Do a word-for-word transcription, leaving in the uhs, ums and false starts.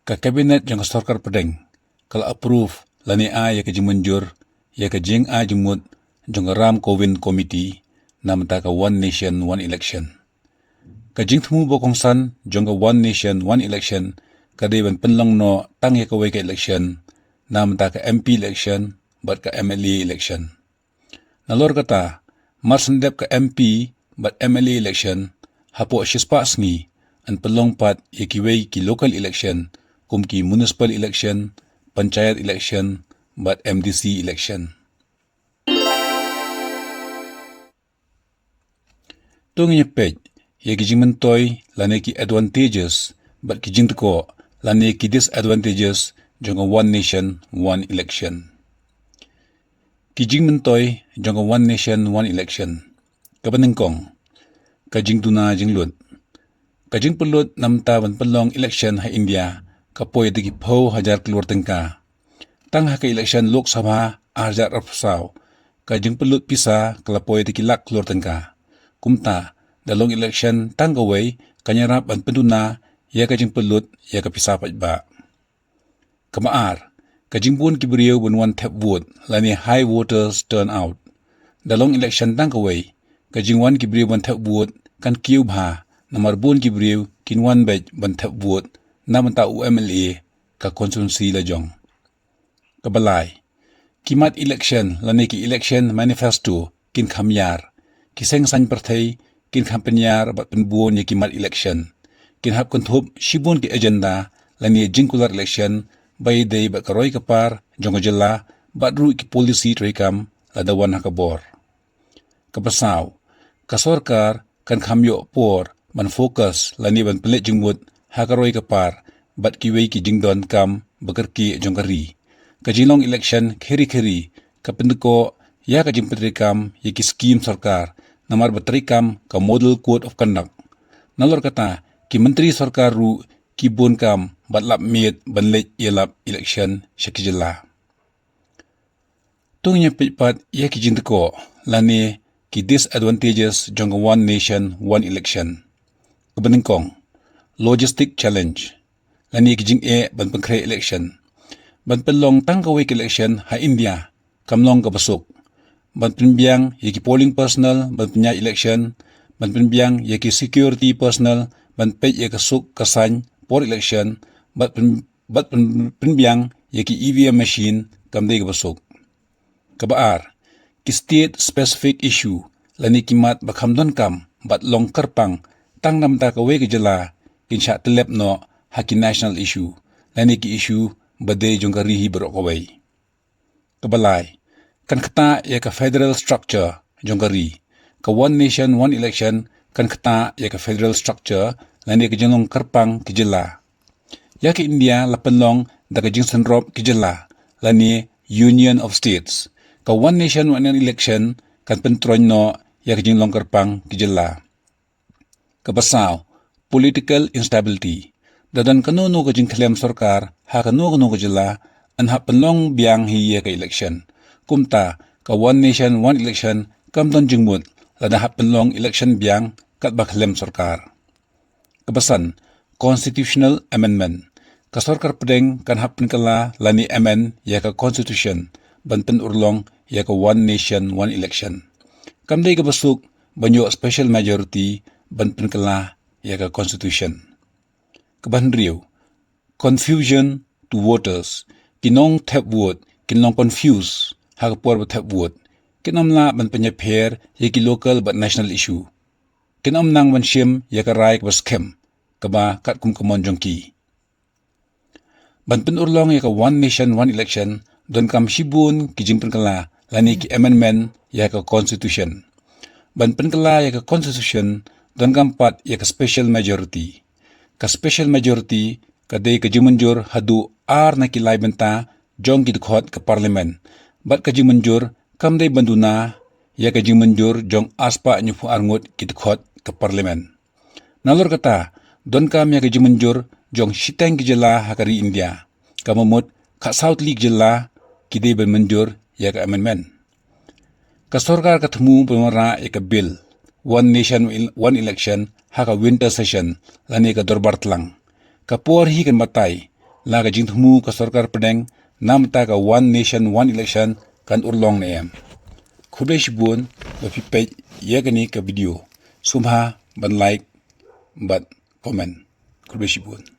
Ka Cabinet jong ka Sorkar Pdeng ka la approve lane ai ïa ka jingmynjur ïa ka jingai jingmut jong ka Ram Kovind Committee namar ka One Nation One Election. Ka jingthmu ba kongsan jong ka One Nation One Election ka dei ban pynlong noh tang ïa kawei ka election namar ka M P election bad ka M L A election. Nalor kata, mar shen dep ka M P bad M L A election, hapoh shispah sngi yn pynlong pat ïa kiwei ki local election kum ki municipal election, panchayat election bad M D C election. To ngin ïa peit ïa ki jingmyntoi lane ki advantages bad ki jingdkoh lane ki disadvantages jong ka One Nation One Election. Ki jingmyntoi jong ka One Nation One Election. Kaba nyngkong, ka jingduna jinglut. Ka jingpynlut namar ban pynlong election ha India ka poi da ki phew hajar klur tyngka. Tang ha ka election Lok Sabha ar hajar arphew saw, ka jingpynlut pisa ka la poi da ki lak klur tyngka. Kumta, da long election tang kawei, kan ïarap ban pynduna ïa ka jingpynlut ïa ka pisa paidbah. Kaba ar, ka jingbun ki briew ban wan thep vote lane high voters turnout. Da long election tang kawei, ka jingwan ki briew ban thep vote kan kiew bha namar bun ki briew kin wan beit ban thep vote namar u M L A ka constituency la jong. Kaba lai, ki mat election lane ki election manifesto kin kham ïar. Ki seng saiñ pyrthei kin kham pynïar bad pynbun ïa ki mat election. Kin hap kynthup shibun ki agenda lane jingkular election ba ïadei bad ka roi ka par jong ka jylla bad ruh ki policy treikam lada wan ha ka bor. Kaba saw, ka sorkar kan kham ïoh por ban focus lane ban pynleit jingmut ha ka roi ka par bad kiwei ki jingdonkam ba kyrkieh jong ka ri. Ka jinglong election kheri kheri ka pyndkoh ïa ka jingpyntreikam ïa ki skim sorkar namar ba treikam ka Model Code of Conduct. Nalor kata, ki myntri sorkar ruh ki bun kam bad lap miet ban leit ïalap election sha ki jylla. To ngin ïa peit pat ïa ki jingdkoh lane ki disadvantages jong ka One Nation One Election. Kaba nyngkong, logistic challenge lane ki jingeh ban pynkhreh election. Ban pynlong tang kawei ka election ha India kam long kaba suk. Ban pynbiang ïa ki polling personnel ban pynïaid election, ban pynbiang ïa ki security personnel ban peit ïa ka suk ka saiñ por election, ban pyn bad pyn-, pynbiang ïa ki E V M machine kam dei kaba suk. Kaba ar, ki state specific issue lane ki mat ba kham donkam bad long kyrpang tang namar kawei ka jylla kin shah tyllep noh ha ki national issue lane ki issue ba dei jong ka ri hi baroh kawei. Kaba lai, kan ktah ïa ka federal structure jong ka ri. Ka One Nation One Election kan ktah ïa ka federal structure lane ka jinglong kyrpang ki jylla. Ïa ka India la pynlong da ka jingsynrop ki jylla lane Union of States. Ka One Nation One Election kan pyntroiñ noh ïa ka jinglong kyrpang ki jylla. Kaba saw, political instability. Da don kano kano ka jingkhlem sorkar ha kano kano ka jylla, yn hap pynlong biang hi ïa ka election. Kumta, ka One Nation One Election kam don jingmut lada hap pynlong election biang katba khlem sorkar. Kaba san, constitutional amendment. Ka sorkar pdeng kan hap pynkylla lane amend ïa ka constitution ban pynurlong ïa ka One Nation One Election. Kam dei kaba suk ban ïoh special majority ban pynkylla ïa ka constitution. Kaba hynriew, confusion to voters. Ki nongthep vote kin long confuse ha ka por ba thep vote. Kin ym lah ban pynïapher ïa ki local bad national issue. Kin ym nang ban shim ïa ka rai kaba skhem kaba katkum ka mon jong ki. Ban pynurlong ïa ka One Nation One Election donkam shibun ki jingpynkylla lane ki amendment ïa ka constitution. Ban pynkylla ïa ka constitution donkam pat ïa ka special majority. Ka special majority ka dei ka jingmynjur haduh ar na ki lai bynta jong ki dkhot ka parliament. Bad ka jingmynjur kam dei ban duna ïa ka jingmynjur jong arspah hynñiewphew ar ngut ki dkhot ka parliament. Nalor kata, donkam ïa ka jingmynjur jong shiteng ki jylla ha ka ri India. Ka mut khatsaw tylli ki jylla ki dei ban mynjur ïa ka amendment. Ka sorkar ka thmu ban wanrah ïa ka bill One Nation One Election ha ka winter session lane ka dorbar tlang. Ka por hi kan batai la ka jingthmu ka sorkar pdeng namar ka One Nation One Election kan urlong ne em. Khublei shibun ba phi peit ïa kane ka video. Sngewbha ban like bad comment. Khublei shibun.